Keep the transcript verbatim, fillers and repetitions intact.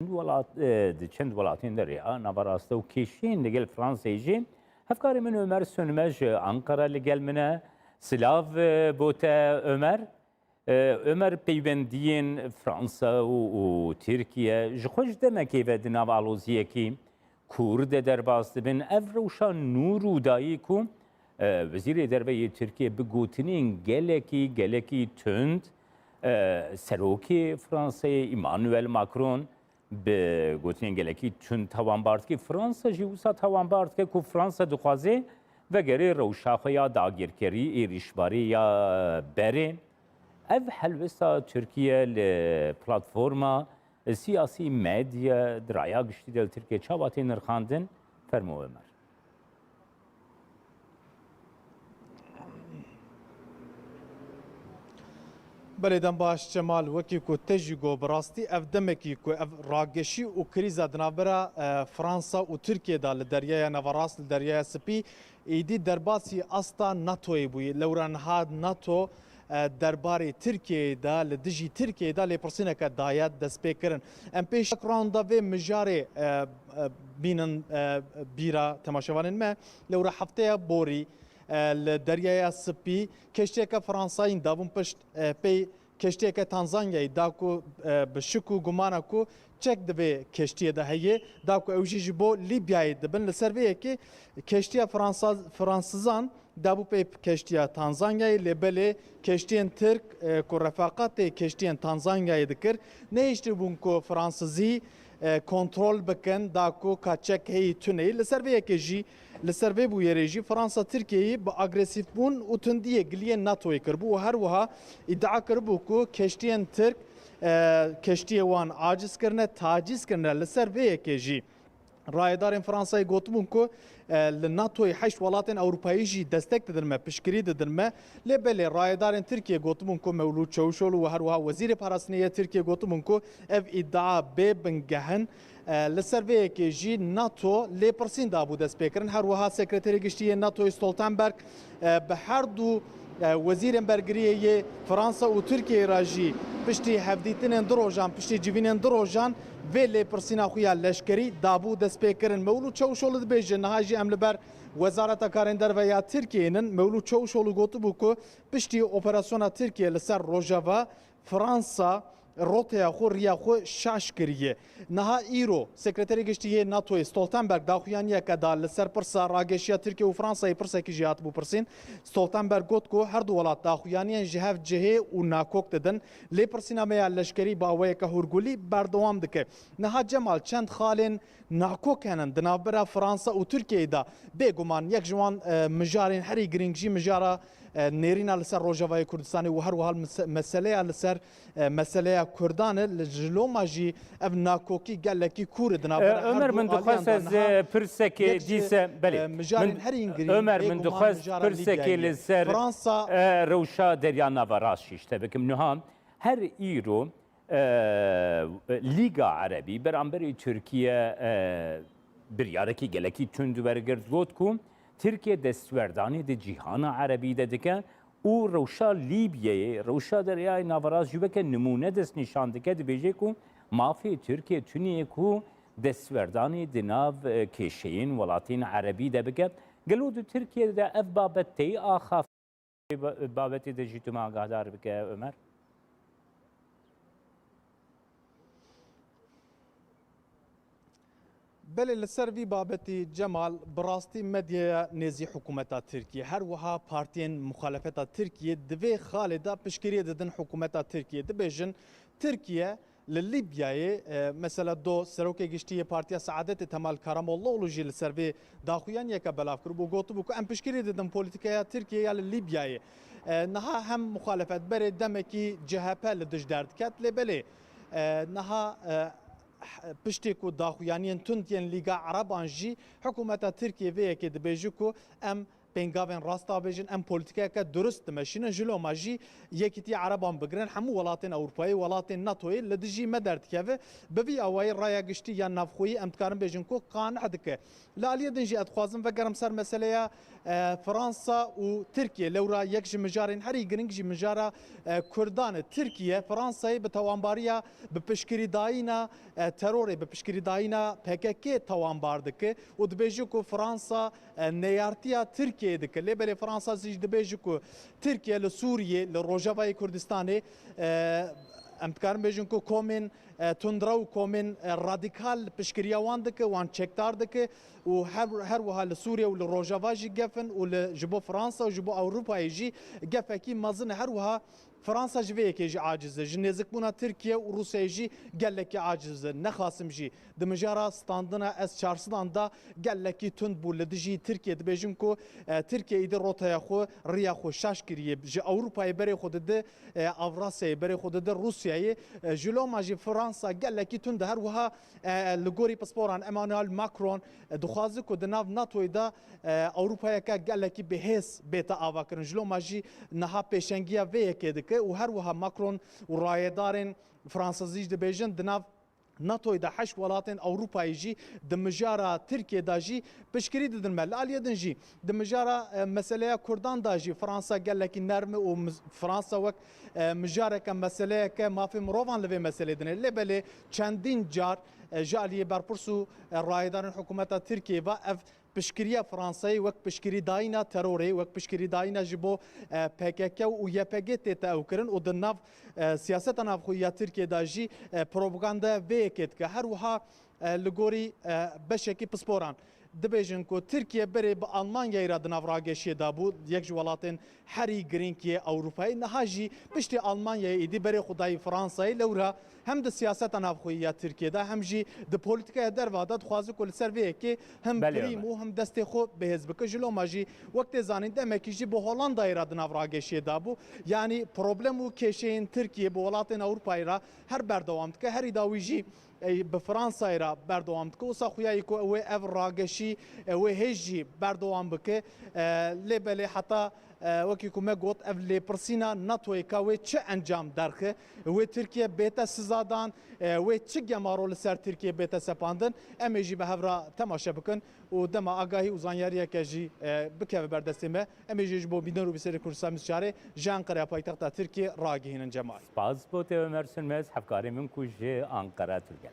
Welat, e, di çend welatên derê ya naverast û kêşeyên li gel Fransayê jî. Hevkarê min Ömer Sönmez ji Ankara li gel min e. Silav, e, bo te Ömer. E, Ömer, peywendiyên Fransa û, û Tirkiye ji xwe ji demekê ve di nav aloziyekî kûr de derbas dibin. Ev rewşa nû rûdayî ku, e, Wezîrê Derve yê Tirkiye bi gotinên gelekî, gelekî tund, e, Serokê Fransayê Emmanuel Macron bi gotinên gelekî tund tawanbar dike. Fransa jî wisa tawanbar dike ku Fransa dixwaze vegerê rewşa xwe ya dagirkerî, êrîşbarî ya berê. Ev helwesta Tirkiye li platforma siyasî, medya, di raya giştî de li Tirkiye çawa tê nirxandin? Fermo Ömer. Belê, dem baş Cemal, wekî ku te jî got, bi rastî ev demekî ku ev rageşî û krîza di navbera, e, Fransa û Tirkiye de li Deryaya Neverast, li Deryaya Spî, êdî derbasî asta NATOyê bûye. Lewra niha NATO, e, derbarê Tirkiyeyê de, li dijî Tirkiyeyê de lêpirsîneke daye destpêkirin. Em pêş ronda vê mijarê, e, e, bînin, e, bîra temaşevanên me. Lewra hefteya borî, e, li Deryaya Spî keştiyeke Fransayîn dabûn pişt, e, pey keştiyeke Tanzanyayê da ku, e, bi şik û gumana ku çek di vê keştiyê de heye, da ku ew jî ji bo Lîbyayê dibin. Li ser vê yekê keştiya Fransa-, Fransizan dabû pey keştiya Tanzanyayê, lê belê keştiyên Tirk, e, ku refaqatê keştiyên Tanzanyayê dikir, nehiştibûn ku Fransizî, e, kontrol bikin, da ku ka çek heyî tune yî. Li ser vê yekê jî, li ser vê bûyerê jî Fransa Tirkiyeyê bi agresîfbûn û tundiyê giliyê NATOyê kiribû û her wiha îdia kiribû ku keştiyên Tirk, e, keştiyê wan aciz kirine, taciz kirine. Li ser vê yekê jî rayedarên Fransayê gotibûn ku, e, li NATOyê heşt welatên Ewropayî jî destek didin me, piştgirî didin me. Lê belê rayedarên Tirkiyê gotibûn ku Mewlût Çavuşoglu û her wiha Wezîrê Parastinê yê Tirkiyê gotibûn ku ev îdia bê bingeh in. E, li ser vê yekê jî NATO lêpirsîn dabû destpêkirin. Her wiha Sekreterê Giştî yê NATOyê Stoltenberg, e, bi her du, e, wezîrên bergiriyê yê Fransa û Tirkiyeyê re jî piştî hevdîtinên du rojan, piştî civînên du rojan vê lêpirsîna xwe ya leşkerî dabû destpêkirin. Mewlût Çavuşoglu dibêje, niha jî em li ber Wezareta Karên Derve ya Tirkiyeyê nin. Mewlût Çavuşoglu gotibû ku piştî operasyona Tirkiye li ser Rojava, Fransa roteya xwe, riya xwe şaş kiriye. Niha îro Sekreterê Giştî yê NATOyê Stoltenberg daxuyaniyeke da li ser pirsa rageşiya Tirkiye û Fransayê, pirsekî jî hatibû pirsîn. Stoltenberg got ku her du welat daxuyaniyên ji hev cihê û nakok didin. Lêpirsîna me ya leşkerî bi awayeke hûrgulî berdewam dike. Niha Cemal, çend xalên nakok henin di navbera Fransa û Tirkiyeyê de. Bêguman yek ji wan, e, mijarên herî girîng jî mijara, e, nêrîna li ser Rojavayê Kurdistanê û her wiha mese-, meseleya li ser, e, meseleya Kurdan e. Li, ji loma jî ev nakokî gelekî kûr e di navbera E, her Ömer, du min dixwest aliyan de. Ez, Niha e, pirsekê yek ji, dîse, belê. E, mijarên Min, herî girîng Ömer, min bêguman dixwest mijara pirsekê Lîbyayê li ye. Ser, Fransa e, rewşa Derya Nava Rast jî ji te bikim. Niha her îro, e, Lîga Erebî beramberî Tirkiye, e, biryarekî gelekî tund wergirt, got ku Tirkiye destwerdanê di cîhana Erebî de dike û rewşa Lîbyeyê, rewşa Deryayê Naverast jî weke nimûne destnîşan dike, dibêje ku mafê Tirkiye tune ye ku destwerdanê di nav, e, kêşeyên welatên Erebî de bike. Gelo di Tirkiye de ev babet tê axaftin? Ba-, babetê de jî tu me agahdar bike, Ömer. Belê, li ser vî babetî, Cemal, bi rastî medyaya nêzî hikûmeta Tirkiye, her wiha partiyên muxalefeta Tirkiye di vê xalê de piştgiriyê didin hikûmeta Tirkiye. Dibêjin, Tirkiye li Lîbyayê, e, mesela do Serokê Giştî yê Partiya Saadetê Temal Karamollaoglu jî li ser vê daxuyaniyeke belav kiribû, gotibû ku em piştgirî didin polîtîkaya Tirkiye ya li Lîbyayê. E, niha hem muxalefet berê demekî C H P li dij derdiket, lê belê, e, niha, e, piştî ku daxuyaniyên tund yên Lîga Ereban jî, hikûmeta Tirkiye vê yekê dibêje ku em pêngavên rasta bêjin, em polîtîkayeke durist dimeşînin, ji loma jî yekîtiya Ereban bigirin, hemû welatên Ewropayê, welatên NATOyê li dijî me derdikeve. Bi vî awayî raya giştî ya navxweyî em dikarin bêjin ku qaneh dike. Li aliyê din jî ez dixwazim vegerim ser meseleya, e, Fransa û Tirkiye. Lewra yek ji mijarên herî giring jî mijara, e, Kurdan e. Tirkiye Fransayê bi tawanbariya, bi piştgirîdayîna, e, terorê, bi piştgirîdayîna P K K tawanbar dike û dibêje ku Fransa, e, neyartiya Tirkiyeyê dike. Lê belê Fransa jî dibêje ku Tirkiye li Sûriyê, li Rojavayê Kurdistanê, e, em dikarin bêjin ku komên, e, tundrew, komên, e, radîkal piştgiriya wan dike, wan çekdar dike û her, her wiha li Sûriye û li Rojava jî gef in û li, ji bo Fransa û ji bo Ewropayê jî gefekî mezin e. Her wiha Fransa ji vê yekê jî aciz e. Ji nêzikbûna Tirkiye û Rûsyayê jî gelekî aciz e. Nexasim jî di mijara standina S çar sedan de gelekî tund bû li dijî Tirkiye. Dibêjin ku, e, Tirkiye îdî rotaya xwe, riya xwe şaş kiriye. Ji Ewropayê berê xwe dide, e, Avrasyayê, berê xwe dide Rûsyayê. E, ji loma jî Fransa gelekî tund e. Her wiha, e, li gorî pisporan Emmanuel Macron, e, dixwaze ku di nav NATOyê de, e, Ewropayeke gelekî bihêz bête avakirin. Ji loma jî niha pêşengiya vê yekê dike û her wiha Macron û rayedarên Fransizî jî dibêjin, di nav NATOyê de heşt welatên Ewropayê jî di mijara Tirkiye de jî piştgirî didin me. Li aliyê din jî di mijara, e, meseleya Kurdan de jî Fransa gelekî nerm e û mi-, Fransa wek, e, mijareke, meseleyeke mafê mirovan li vê meselê dinê. Lê belê çendîn car, e, ji aliyê berpirs û, e, rayedarên hikûmeta Tirkiyeyê ve ev piştgiriya Fransayê wek piştgirîdayîna terorê, wek piştgirîdayîna ji bo, e, P K K û Y P G tête ewkirin û di nav, e, siyaseta navxweyî ya Tirkiyê de jî, e, propagandaya vê yekê dike. Her wiha, e, li gorî, e, beşekî pisporan dibêjin ku Tirkiye berê bi Almanyayê re di nav rageşiyê de bû, yek ji welatên herî girîng yê Ewropayê. Niha jî piştî Almanyayê îdî berê xwe dayî Fransayê. Lewra hem di siyaseta navxweyî ya Tirkiyê de hem jî di polîtîkaya derva de dixwaze ku li ser vê yekê him Belê, birîm Ömer. û him destê xwe bihêz bike. Ji loma jî wek tê zanîn demekî jî bi Holandayê re di nav rageşiyê de bû. Yanî problem û kêşeyên Tirkiyê bi welatên Ewropayê re her berdewam dike. Herî dawî jî, e, bi Fransayê re berdewam dike. Wisa xuya ye ku wê ev rageşî, e, wê hêj jî berdewam bike. E, lê belê heta, e, wekî ku me got, ev lêpirsîna NATOyê ka wê çi encam derxe, wê Tirkiye bête sizadan, e, wê çi gemaro li ser Tirkiye bête sepandin, em ê jî bi hev re temaşe bikin û dema agahî û zanyariyeke jî, e, bikeve ber destê me, em ê jî ji bo bîner û bîserê Kurdistan Misçarê ji Enqereya paytexta Tirkiye ragihînin Cemal. Spas bo te Ömer Sönmez, hevkarê min ku ji Ankara tu gel.